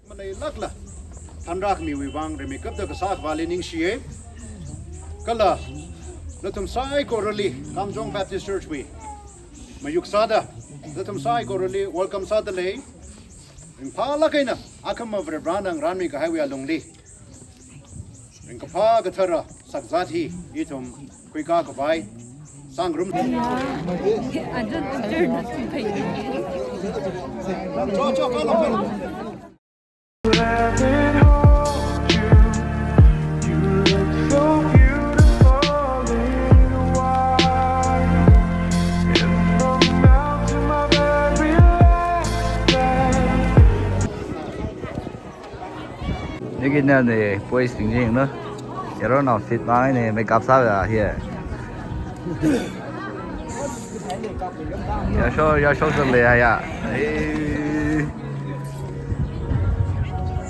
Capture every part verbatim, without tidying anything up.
Maleilākla, thanrākhamiwui vang rimeikapta kasā Akhavali ningshiya. Kala nathum saikorali Kamjong Baptist Church wui mayuk sāda, nathum saikorali welcome sādalei. Ringphālāk eina akhama Varivarana ngarānmikahaiwui alungli ringkaphā kathara sakzat hi ithum khuikā khavai sāngarum. Niki nane boys ting jing no. Yaronao fit mang ne, makeup sāya hi. Yashao, yashao sāle ya. Eh.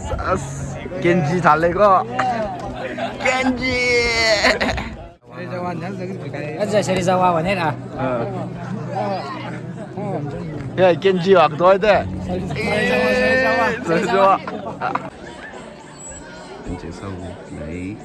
Sas, Kenji thāle ko. Kenji. Aja seri jawa wane ra. Ya, Kenji wak doi de. Seri jawa, seri jawa. Seri jawa. Kenji sālei.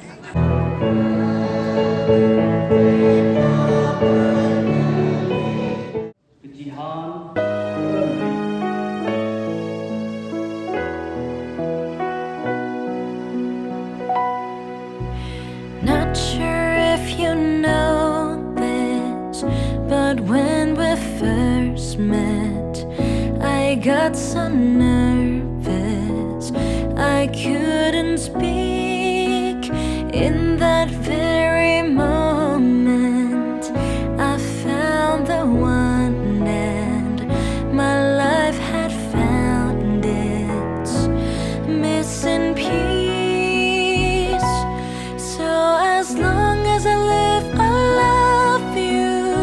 Not sure if you know this, but when we first met, I got so nervous I couldn't speak. In that very moment, I found the one, and my life had found its missing piece. So as long as I live, I love you.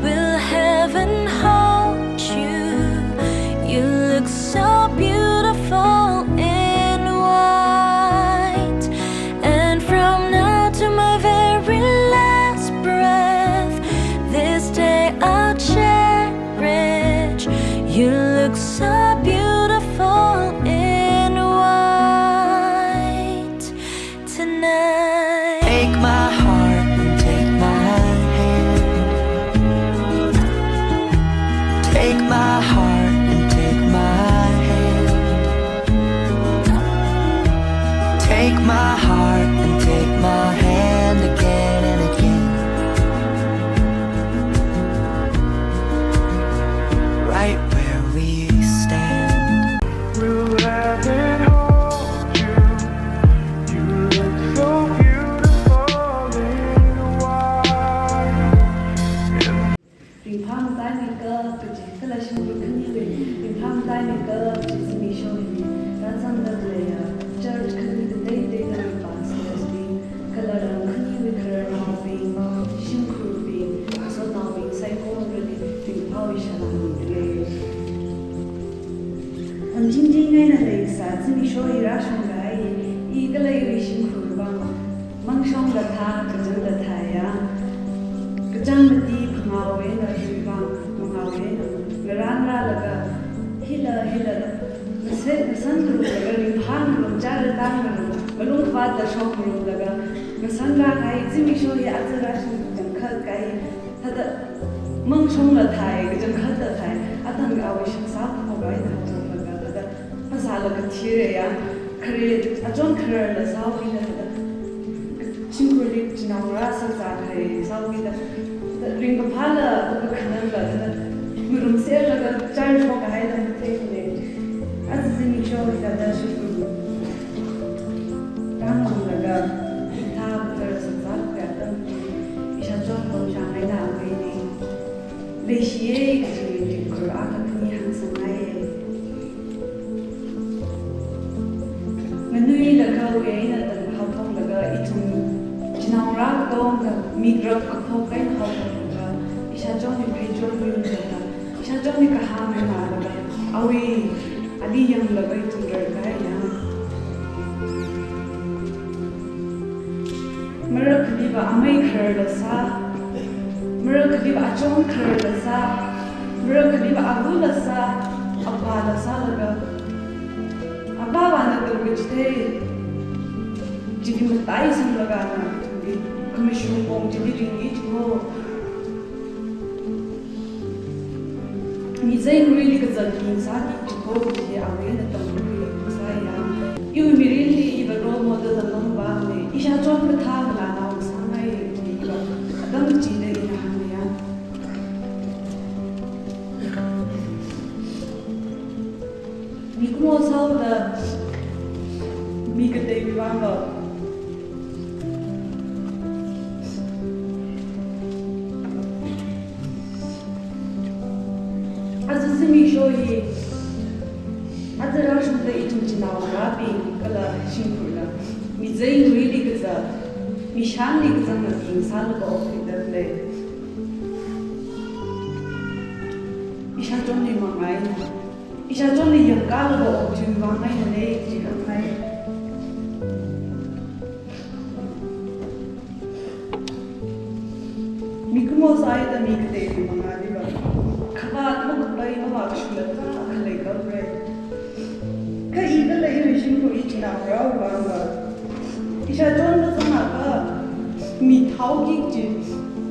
Will heaven hold you? You look so beautiful in white. And from now to my very last breath, this day I'll cherish. You look so beautiful in white tonight. Take my heart and take my hand. Take my heart and take my hand. Take my heart and take my hand again and again. Right where we stand. Will heaven hold you? You look so beautiful in white. Ringphā mataimei ka kaji kala shimkhur khaniwui ringphā mataimei ka kaji zimiksho hili rāzangda khaleiya church khani katei kateida ringphāsei. Kala ram khaniwui khararnaobing, shimkhurbing, azotnaobing saikorali ringphāwui salām mida lei. Hanjingjing eina leikasā zimiksho hi rāshungkahai, i kala iwui shimkhur vang mangshongla thā, kachangla thāya. Kachang mati phangāwui eina, iwui vang phangāwui eina ngarānrālaga, hila, hila, ngasei, ngasan ngarumlaga, ringphā ngarum, chara tāngarum, malung khavātla shok ngarumlaga ngasanrākahai zimiksho hi aja rāshung kachangkhat kahai. Thāda mangshongla thāi, kachangkhatla thāi, atam awui shakzā phokahai da haochonlaga, thāda phasāla kathira ya, khare, achon khararla sāhaokida thāda, shimkhurli chinaongarā sāsā khare sāhaokida thāda, ringkaphāla, kakhanangla thāda, ngarumserlaga chār shokkahai da matheikhalei. Aja zimiksho hithāda shimkhur tāngunglaga, hithā kathara sāsā khuya atam, ishāchon pamshang eina awui ni leishiya kaji ringkur akha khani hāngsangngaiya. Nganu Tongda mikrak kaphok eina haophokda, ishāchonli pheichon yun thāda, ishāchonli kahāng eina laga, awui ali yanglaga ithum rarkahai ya. Marākhaliva amei khararla sā, marākhaliva achon khararla sā, marākhaliva avula sā, avāla sālaga, avāvana tangkachithei chili mataisanglaga na, khamashung pong chili ringki chiko. Mizengruili kazat ningsāki chiko, chi awui eina tamkhui sāya. Iwui mirinli iva role model la nong vāne, ishāchon kathā nganao sāngai, chi iva atam chida ina hāngya. Mikumo sāhaoda mi kateiwui vangva. Aja zimiksho hi, aja rāshungda ithum chinaongarābing kala shimkhurna mizengruili kazat, mishanli kazangna ningsālaga okthuida lei. Ishāchonli mangai, ishāchonli yangkālaga okthuiwui vang eina lei, chi hāngngai. Mikumo sāhaida mi kateiwui mangāliva khavāt makapai mavākashungla tarākha leikaprai. Kha i kala iwui shimkhur, i chinaongarāwui vangva, ishāchon mazangakha mithaoki kaji,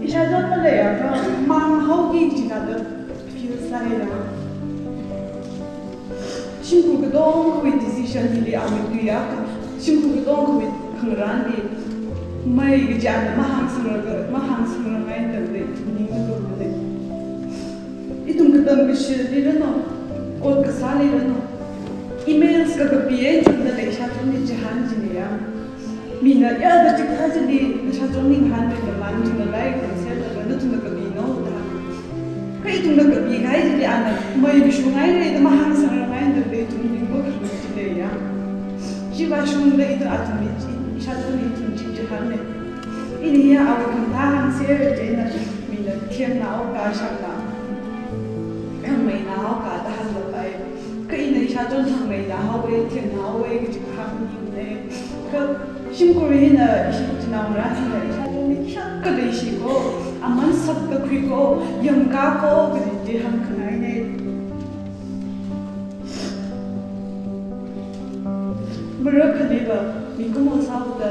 ishāchon maleiakha manghaoki kaji thāda feel sāya. Shimkhur katonga kawui decision hili awui tuiya, shimkhur katonga kawui khangarānli mei kaji ana mahāngsangra, mahāngsangra ngai tangda ithum ningna tongda lei. Ithum katam kashili ranu, ot kasāli ranu, emails kakapi eina tangda lei, ishāchonli chihān chine ya. Mina ya da chikathā chili, nashāchonli ngahānmida man ithumna like, comment laga nathumna kapino da. Kha ithumna kapikahai chili ana mei kashungngaire da mahāngsangra ngai tangda ithum ning makhamatile ya. Chiva shungda ithum athumli chi, ishāchonli ithum chi chihānne. Ini ya awui khamathā hāngser chieina, mina themnao ka shapna, thangmeinao ka da hānglapai. Kha ina ishāchon thangmeinao haowe, themnao haowe kaji hāngmine. Kha shimkhur hina, ishi chinaongarā hina ishāchonli kayākha leishiko, aman sakda khuiko, yangkāko kaji chi hāngkhangaine. Marākhaliva mikumo sāhaoda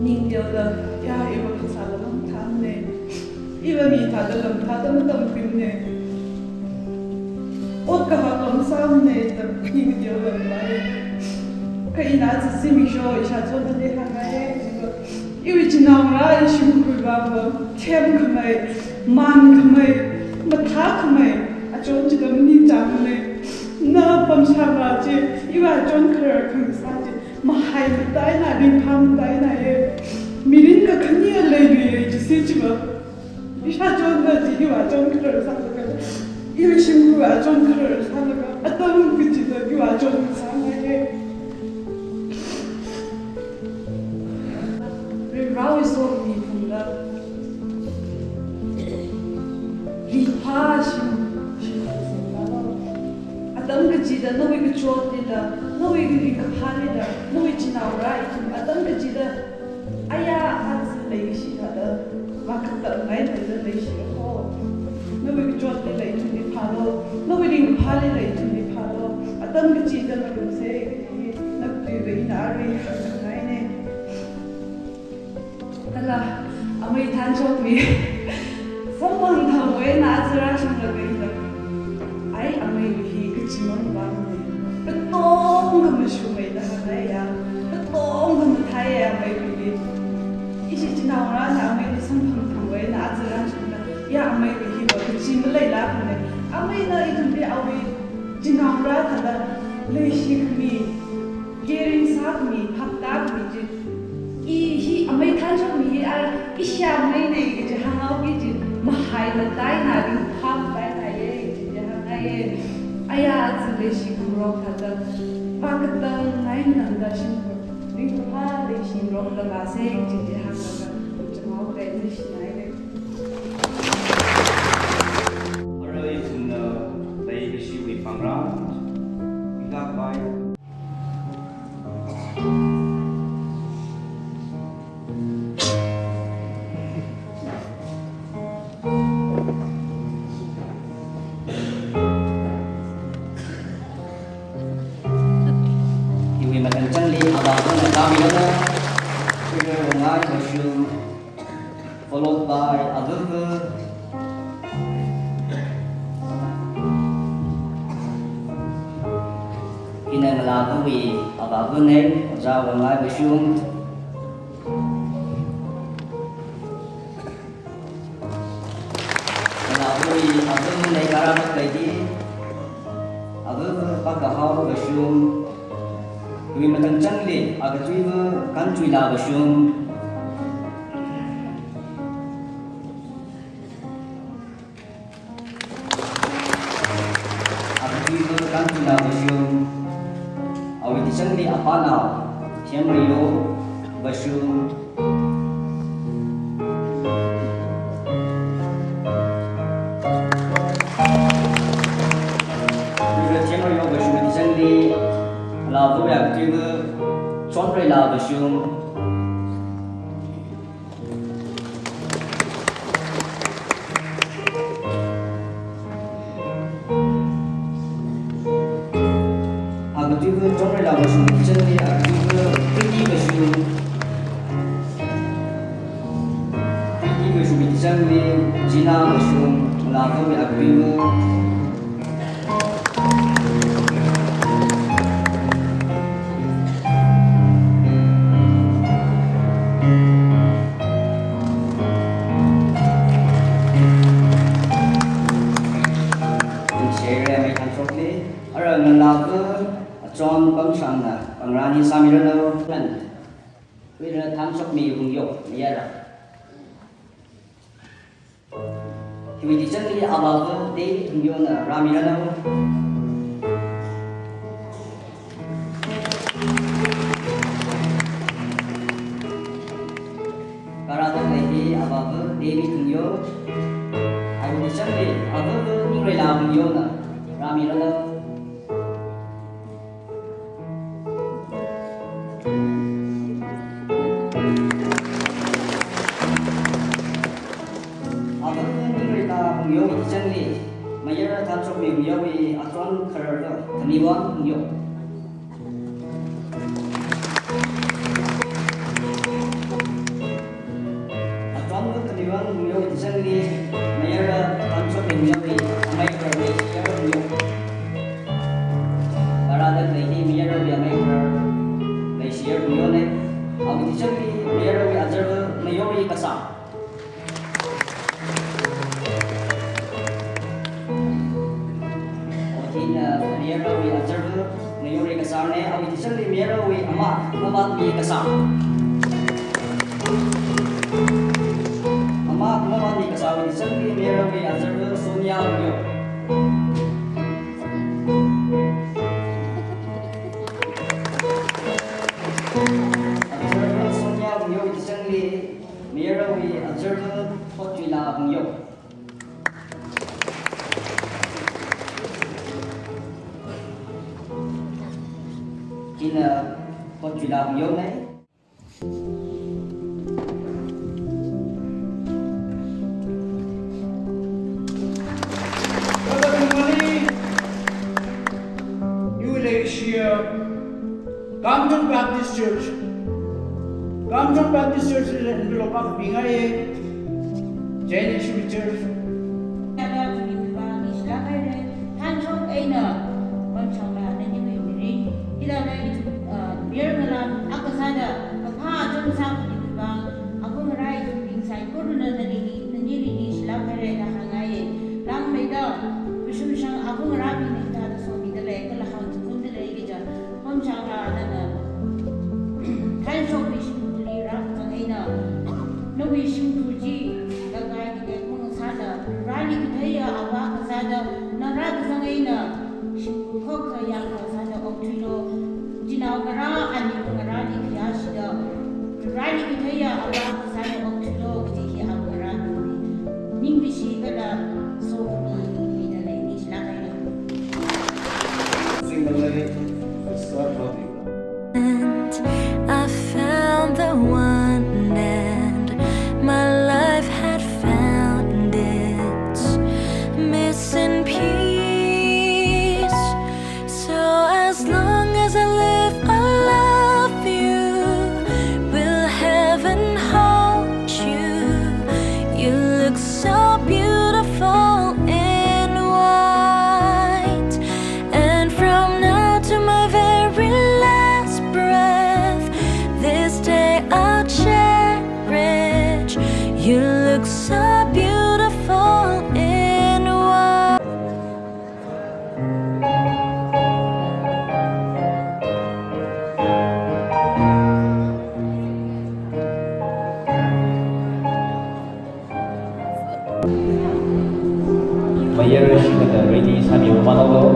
ning teoda, ya, iva phasāla mathāmane, iva mi thāda lam thāda matamkhuimane, ot kahakla masāmane da ning teoda lei. Kha ina aja zimiksho ishāchonli hāngngai, iva iwui chinaongarā, i shimkhurva, themkhamei, mankhamei, mathākhamei achon chida maningchāngmane. Na pamshāngra chi, iva achon kharar khangasā chi mahai mataina, ringphā matainaye. Mirin kakhane leiluiye, chisi chiva. Ishāchonna chi iva achon kharar sālaga, iwui shimkhur achon kharar sālaga, atam kachida iva achon sāngaiye. Ringrao iso mi phungda, ringphā shim, shim sālo. Atam kachida nawui kachotlila, nawui ringkaphālila, nawui chinaongarā ithum atam kachida, aya, aja leikashi thāda vākatang ngai thāda leishiko. Nawui kachotlila ithumli phālo, nawui ringkaphālila ithumli phālo. Atam kachida malungse kaji hi, na tuiva ina arui hāngngaine. Kala amei thanshokmi samphang thangwui eina aja rāshunglaga ina, ai, ameiwui hi kachimang vangmane, katonga mashungmei da hāngngaiya, katonga mathāiya ameiwui hi. Ishi chinaongarāna ameili samphang thangwui eina aja rāshungda, ya, ameiwui hiva kachi maleilākmane. Ameina ithumli awui chinaongarā thāda leishikhami, caring sākhami, phaptākhami chi, i hi amei thanshokmi hi, ai, ishi ameine kaji hānghaoki kaji mahai mataina, ringphā matainaye kaji chi hāngngaiye. Aya, aja leishingarok thāda vākatang ngai tangda shimkhur ringkaphā leishingarokda vāse kaji chi hānglaga, Arui ithumna leikashiwui pāngran, Ida Bai. Iwui matang changli avāvana rāmiranu, Peter Wangai Vashum, followed by Avuvu. Ina ngalāvawui avāvana, Ojā Wangai Vashum. Ngalāvawui avāvana rāra leidi, Avuvu Pakahao Vashum. Iwui matang changli akathuiva Kanchuila Vashum. Akathuiva Kanchuila Vashum. Awui tuichangli apānao, Themrayo Vashum. Iwui Themrayo Vashum tuichangli ngalāvawui akathuiva Chonreila Vashum. Akathuiva Chonreila Vashum tuichangli akathuiva Pretty Vashum. Pretty Vashum tuichangli Gina Vashum, ngalāvawui akathuiva. Share mai thanshokli, arui ngalāva Achon Pamshangna pāngran hi sāmiranu. Khuira thanshokmi Hungyo, mayara. Hiwui tuichangli avāva David Hungyona rāmiranu. Kharāda leidi avāva David Hungyo. Awui tuichangli avāva Ningreila Hungyona rāmiranu. Avāva Ningreila Hungyo tuichangli mayara thanshokmi Hungyowui achon khararva Thamiwang Hungyo. Achonva Thamiwang Hungyo tuichangli mayara thanshokmi Hungyowui amei kharar Leishiyar Hungyo. Kharāda leidi mayarawui amei kharar Leishiyar Hungyona. Awui tuichangli mayarawui azarva Mayori Kasar. Ot hina mayarawui azarva Mayori Kasarna, awui tuichangli mayarawui ama Mamatmi Kasar. Ama Mamatmi Kasarwui tuichangli mayarawui azarva Sonia Hungyo. Azarva Sonia Hungyowui tuichangli mayarawui azarva Khotchuila Hungyo. Hina Khotchuila Hungyona. Brother Kumali, you will share Kamjong Baptist Church. Kamjong Baptist Church li envelope akha pingaiye. Jain Yeshua Church. Tada kuni miba nishilak haire. Thanshok eina, Pamshangla naniwui mirin. Hithāda ithum, uh, mayar ngalā akha sāda, kaphā achon sā kuni miba, akhung rai ithum bing saikorana nali, nanili nishilak haire da hāngngaiye. Langmeida, Vashum shang akhung rabingna hithāda somida lei, kala hāngchukunda lei kaja. Pamshangla nana thanshokli shimkhurli rākazang eina, nawui shimkhur chi lagai kide kung sāda, rali katheiya ava kasāda, na rākazang eina, Sun.